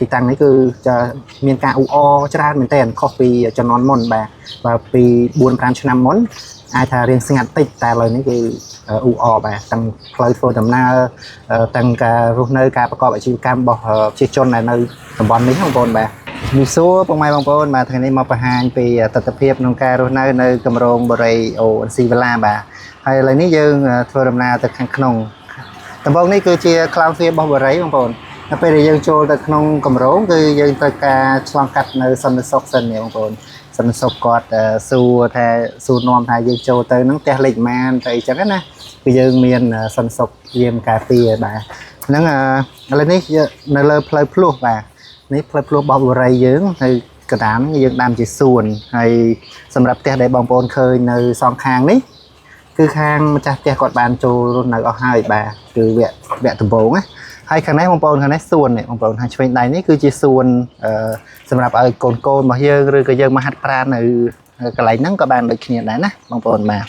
ទីតាំងនេះគឺจะមានការអ៊ូអរច្រើនមែនទែនខុសពីជំនាន់មុនបាទបើពី4 5ឆ្នាំមុនអាចថារៀងស្ងាត់តិចតែឥឡូវនេះគឺអ៊ូអរបាទទាំងផ្លូវធ្វើដំណើរទាំងការរស់នៅការប្រកបអាជីវកម្មរបស់ប្រជាជនដែលនៅតំបន់នេះបងប្អូនបាទជំរាបសួរពុកម៉ែបងប្អូនបាទថ្ងៃនេះមកបង្ហាញពីទស្សនវិជ្ជាក្នុងការរស់នៅនៅគម្រោងបរិយ ONC វឡាបាទហើយឥឡូវនេះយើងធ្វើដំណើរទៅខាងក្នុងដំបូងនេះគឺជា Cloud Sphere របស់បរិយបងប្អូន ដល់ពេលដែលយើងចូលទៅក្នុងគម្រោងគឺយើងត្រូវការឆ្លងកាត់នៅសន្តិសុខសិននេះបងប្អូនសន្តិសុខគាត់សួរថាសួរនាំថាយើងចូលទៅហ្នឹងផ្ទះលេខប៉ុន្មានទៅអីចឹងណាគឺយើងមានសន្តិសុខយាមការពារបាទហ្នឹងឥឡូវនេះយើងនៅលើផ្លូវភ្លោះបាទនេះផ្លូវភ្លោះរបស់បុរីយើងហើយកណ្ដាលហ្នឹងយើងដាំជាសួនហើយសម្រាប់ផ្ទះដែលបងប្អូនឃើញនៅសងខាងនេះគឺខាងម្ចាស់ផ្ទះគាត់បានចូលរស់នៅអស់ហើយបាទគឺវគ្គដំបូងណា ហើយខាងនេះបងប្អូនខាងនេះសួននេះបងប្អូនខាងឆ្វេងដៃនេះគឺជាសួនអឺសម្រាប់ឲ្យកូនកូនរបស់យើងឬក៏យើងមកហាត់ប្រាណនៅកន្លែងហ្នឹងក៏បានដូចគ្នាដែរណាបងប្អូនបាទ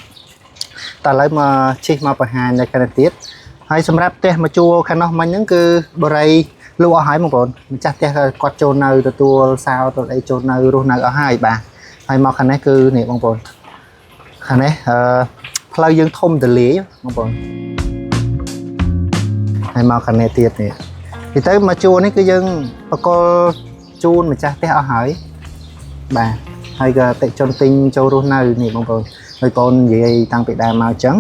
តើឥឡូវមកជិះមកបង្ហាញនៅខាងនេះទៀតហើយសម្រាប់ផ្ទះមកជួលខាងនោះមិញហ្នឹងគឺបរិយលក់អស់ហើយបងប្អូនម្ចាស់ផ្ទះគាត់ចូលនៅទទួលសោទទួលអីចូលនៅរស់នៅអស់ហើយបាទហើយមកខាងនេះគឺនេះបងប្អូនខាងនេះអឺផ្លូវយើងធំទលាយបងប្អូនហើយមកខាងនេះទៀតនេះ ពីទៅមកជួរនេះគឺយើងបកលជូនម្ចាស់ផ្ទះអស់ហើយបាទហើយក៏តិជនទិញចូលរស់នៅនេះបងប្អូនហើយបងប្អូននិយាយតាំងពីដើមមកអញ្ចឹង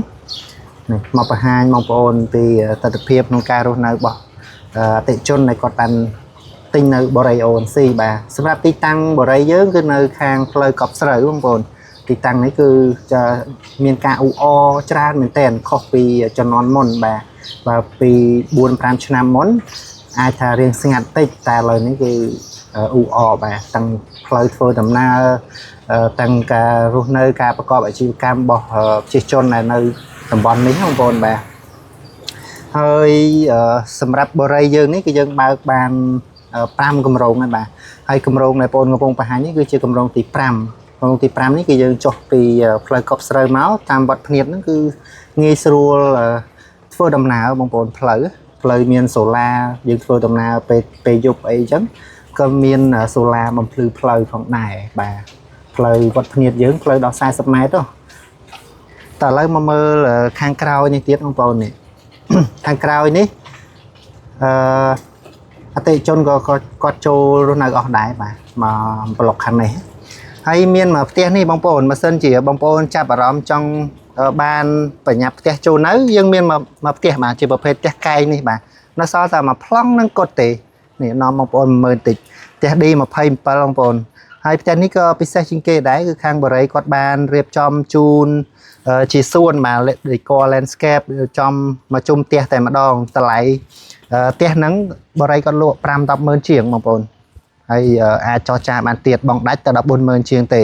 នេះមកបង្ហាញបងប្អូនពីទស្សនវិជ្ជាក្នុងការរស់នៅរបស់អតិជនដែលគាត់បានទិញនៅបរិយ ONC បាទសម្រាប់ទីតាំងបរិយយើងគឺនៅខាងផ្លូវកប់ស្រូវបងប្អូនទីតាំងនេះគឺจะមានការអ៊ូអរច្រើនមែនទែនខុសពីជំនាន់មុនបាទបើពី4 5ឆ្នាំមុន អាចថារៀងស្ងាត់តិចតែឥឡូវនេះគឺអ៊ូអរបាទទាំងផ្លូវធ្វើដំណើរទាំងការរស់នៅការប្រកបអាជីវកម្មរបស់ប្រជាជនដែលនៅតំបន់នេះបងប្អូនបាទហើយសម្រាប់បរិយយើងនេះគឺយើងបើកបាន5គម្រោងហើយបាទហើយគម្រោងដែលបងប្អូនកំពុងបង្ហាញនេះគឺជាគម្រោងទី5គម្រោងទី5នេះគឺយើងចុះពីផ្លូវកប់ស្រូវមកតាមវត្តភ្នៀតហ្នឹងគឺងាយស្រួលធ្វើដំណើរបងប្អូនផ្លូវ ផ្លូវមានសូឡាយើងធ្វើដំណើរពេលពេលយប់អីចឹងក៏មានសូឡាបំភ្លឺផ្លូវផងដែរបាទផ្លូវវត្តភ្នៀតយើងផ្លូវដល់40ម៉ែត្រតើឥឡូវមកមើលខាងក្រោយនេះទៀតបងប្អូននេះ ខាងក្រោយនេះអឺអតិជនក៏គាត់ចូលរស់នៅអស់ដែរបាទមកប្លុកខាងនេះហើយមានមកផ្ទះនេះបងប្អូនបើសិនជាបងប្អូនចាប់អារម្មណ៍ចង់បានបញ្ញាប់ផ្ទះចូលនៅយើងមានមកមកផ្ទះបាទជាប្រភេទផ្ទះកែងនេះបាទនៅសល់តែមួយប្លង់នឹងគាត់ទេនេះនាំបងប្អូនមើលបន្តិចផ្ទះ D27 បងប្អូនហើយផ្ទះនេះក៏ពិសេសជាងគេដែរគឺខាងបរិយគាត់បានរៀបចំជូនជាសួនបាទ decor landscape រៀបចំមកជុំផ្ទះតែម្ដងតម្លៃផ្ទះហ្នឹងបរិយគាត់លក់5 10ម៉ឺនជាងបងប្អូនហើយអាចចរចាបានទៀតបងដាច់ទៅ14ម៉ឺនជាងទេ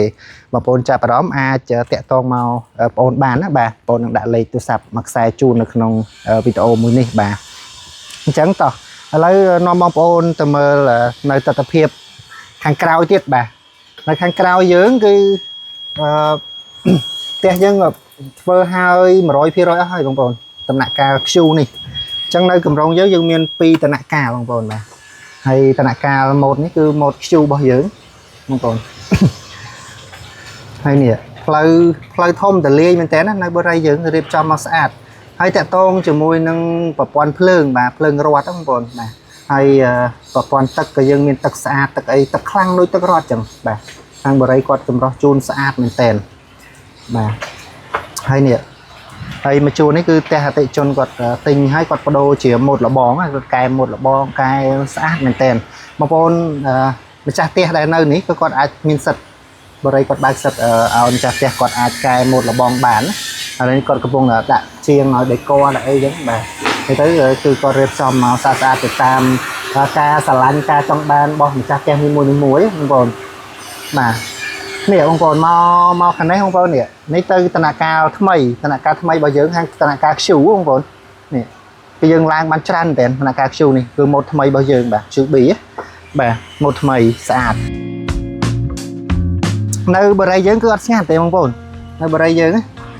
បងប្អូនចាប់អារម្មណ៍អាចតាក់ទងមកបងប្អូនបានណាបាទបងប្អូននឹងដាក់លេខទូរស័ព្ទមួយខ្សែជូននៅក្នុងវីដេអូមួយនេះបាទអញ្ចឹងតោះឥឡូវនាំបងប្អូនទៅមើលនៅទស្សនវិជ្ជាខាងក្រោយទៀតបាទនៅខាងក្រោយយើងគឺអឺ ផ្ទះយើងធ្វើហើយ100%អស់ហើយបងប្អូនដំណាក់កាល Q នេះអញ្ចឹងនៅកម្រងយើងយើងមាន2ដំណាក់កាលបងប្អូនបាទហើយដំណាក់កាលម៉ូតនេះគឺម៉ូត Q របស់យើងបងប្អូន ហើយនេះផ្លូវផ្លូវធំទលាយមែនតើណានៅបរិយាយើងរៀបចំមកស្អាតហើយតាក់ទងជាមួយនឹងប្រព័ន្ធភ្លើងបាទភ្លើងរត់ហ្នឹងបងប្អូនបាទហើយប្រព័ន្ធទឹកក៏យើងមានទឹកស្អាតទឹកអីទឹកខ្លាំងដូចទឹករត់ចឹងបាទខាងបរិយាគាត់ចម្រោះជូនស្អាតមែនតើបាទហើយនេះហើយមកជួរនេះគឺផ្ទះអតិជនគាត់ទិញហើយគាត់បដូរជាម៉ូតលបងគាត់កែម៉ូតលបងកែស្អាតមែនតើបងប្អូនម្ចាស់ផ្ទះដែលនៅនេះក៏គាត់អាចមានសិទ្ធិ បរិយគាត់បើកសិទ្ធឲ្យម្ចាស់ផ្ទះគាត់អាចកែម៉ូតលបងបានណាហើយនេះគាត់កំពុងតែដាក់ជាងឲ្យដេកដាក់អីចឹងបាទទៅទៅគឺគាត់រៀបចំមកស្អាតស្អាតទៅតាមការស្រឡាញ់ការចង់បានរបស់ម្ចាស់ផ្ទះនីមួយៗបងប្អូនបាទនេះបងប្អូនមកមកខាងនេះបងប្អូននេះនេះទៅតំណាក់កាលថ្មីតំណាក់កាលថ្មីរបស់យើងខាងតំណាក់កាល Q បងប្អូននេះគឺយើងឡើងបានច្រើនមែនតើតំណាក់កាល Q នេះគឺម៉ូតថ្មីរបស់យើងបាទ QB បាទម៉ូតថ្មីស្អាត នៅបរិយាយើងគឺអត់ស្ងាត់ទេបងប្អូននៅបរិយាយើង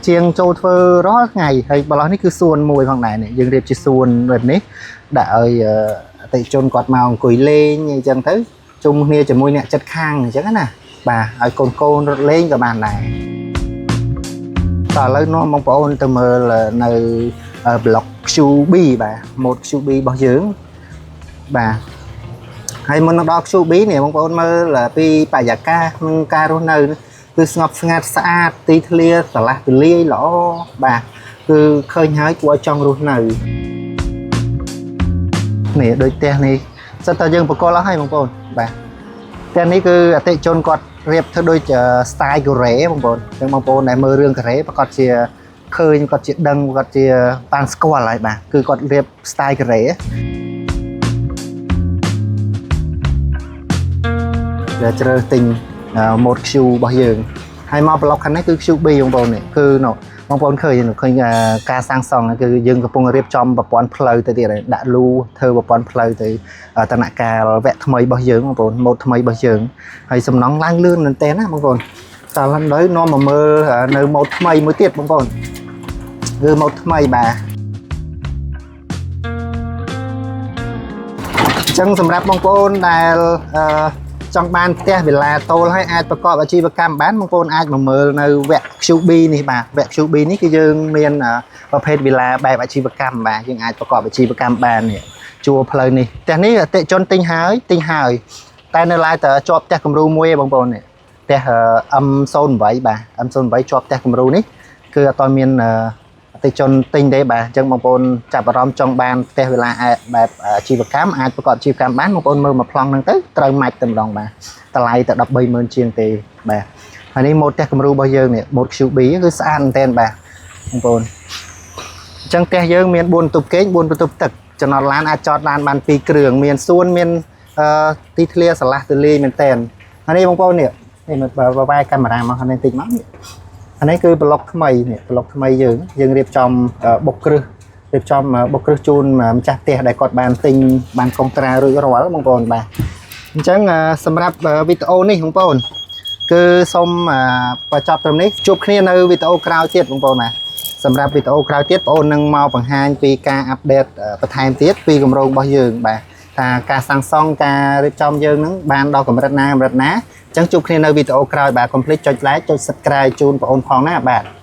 ជាងចូលធ្វើរាល់ថ្ងៃហើយបលោះនេះគឺសួនមួយផងដែរនេះយើងរៀបជាសួនបែបនេះដាក់ឲ្យអតិ តិជនគាត់មកអង្គុយលេងអីចឹងទៅជុំគ្នាជាមួយអ្នកចិត្តខាងអញ្ចឹងណាបាទឲ្យកូនកូនរត់លេងក៏បានដែរតោះឥឡូវនាំបងប្អូនទៅមើលនៅប្លុក QB បាទម៉ូត QB របស់យើងបាទហើយមុននឹងដល់ QB នេះបងប្អូនមើលពីបរិយាកាសក្នុងការរស់នៅគឺស្ងប់ស្ងាត់ស្អាតទីធ្លាស្រឡះទូលាយល្អបាទគឺឃើញហើយគួរឲ្យចង់រស់នៅនេះដូចផ្ទះនេះសិតតែយើងបកលអស់ហើយបងប្អូនបាទផ្ទះនេះគឺអតិជនគាត់រៀបធ្វើដូច style កូរ៉េបងប្អូនអញ្ចឹងបងប្អូនដែលមើលរឿងកូរ៉េប្រកាសជាឃើញគាត់ជាដឹងគាត់ជាបានស្គាល់ហើយបាទគឺគាត់រៀប style កូរ៉េដែលជ្រើសទិញម៉ូត Q របស់យើងហើយមកប្លុកខាងនេះគឺ QB បងប្អូននេះគឺនោះបងប្អូនឃើញឃើញការសាងសង់គឺយើងកំពុងរៀបចំប្រព័ន្ធផ្លូវទៅទៀតដាក់លូធ្វើប្រព័ន្ធផ្លូវទៅតនកាលវគ្គថ្មីរបស់យើងបងប្អូនម៉ូតថ្មីរបស់យើងហើយសំណង់ឡើងលឿនមែនតើណាបងប្អូនតើឡើងដល់នាំមកមើលនៅម៉ូតថ្មីមួយទៀតបងប្អូនគឺម៉ូតថ្មីបាទអញ្ចឹងសម្រាប់បងប្អូនដែលអឺចង់បានផ្ទះវិឡាតូលហើយអាចប្រកបអាជីវកម្មបានបងប្អូនអាចមកមើលនៅវគ្គ QB នេះបាទវគ្គ QB នេះគឺយើងមានប្រភេទវិឡាបែបអាជីវកម្មបាទយើងអាចប្រកបអាជីវកម្មបាននេះជួរផ្លូវនេះផ្ទះនេះអតិជនទិញហើយទិញហើយតែនៅឡើយតែជាប់ផ្ទះគំរូមួយឯងបងប្អូននេះផ្ទះ M08 បាទ M08 ជាប់ផ្ទះគំរូនេះគឺអត់ទាន់មានអតិជនទិញទេបាទអញ្ចឹងបងប្អូនចាប់អារម្មណ៍ចង់បានផ្ទះវិឡាបែបអាជីវកម្មអាចប្រកបអាជីវកម្មបានបងប្អូនមើលមកប្លង់ហ្នឹងទៅត្រូវម៉ាច់តែម្ដងបាទតម្លៃតែ130,000ជាងទេបាទហើយនេះម៉ូតផ្ទះគំរូរបស់យើងនេះម៉ូត QB គឺស្អាតមែនទែនបាទបងប្អូនអញ្ចឹងផ្ទះយើងមាន4បន្ទប់គេង4បន្ទប់ទឹកចំណតឡានអាចចតឡានបាន2គ្រឿងមានសួនមានអឺទីធ្លាស្រឡះទូលាយមែនទែនហើយនេះបងប្អូននេះនេះមកបបែកាមេរ៉ាមកខាងនេះតិចមកនេះអានេះគឺប្លុកថ្មីនេះប្លុកថ្មីយើងយើងរៀបចំបុកគ្រឹះរៀបចំបុកគ្រឹះជូនម្ចាស់ផ្ទះដែលគាត់បានទិញបានកុងត្រារួចរាល់បងប្អូនបាទអញ្ចឹងសម្រាប់វីដេអូនេះបងប្អូនគឺសូមបញ្ចប់ត្រឹមនេះជួបគ្នានៅវីដេអូក្រោយទៀតបងប្អូនណាសម្រាប់វីដេអូក្រោយទៀតបងប្អូននឹងមកបង្ហាញពីការ update បន្ថែមទៀតពីគម្រោងរបស់យើងបាទថាការសាងសង់ការរៀបចំយើងនឹងបានដល់កម្រិតណាកម្រិតណាអញ្ចឹងជួបគ្នានៅវីដេអូក្រោយបាទកុំភ្លេចចុច like ចុច Subscribe ជូនបងប្អូនផងណាបាទ។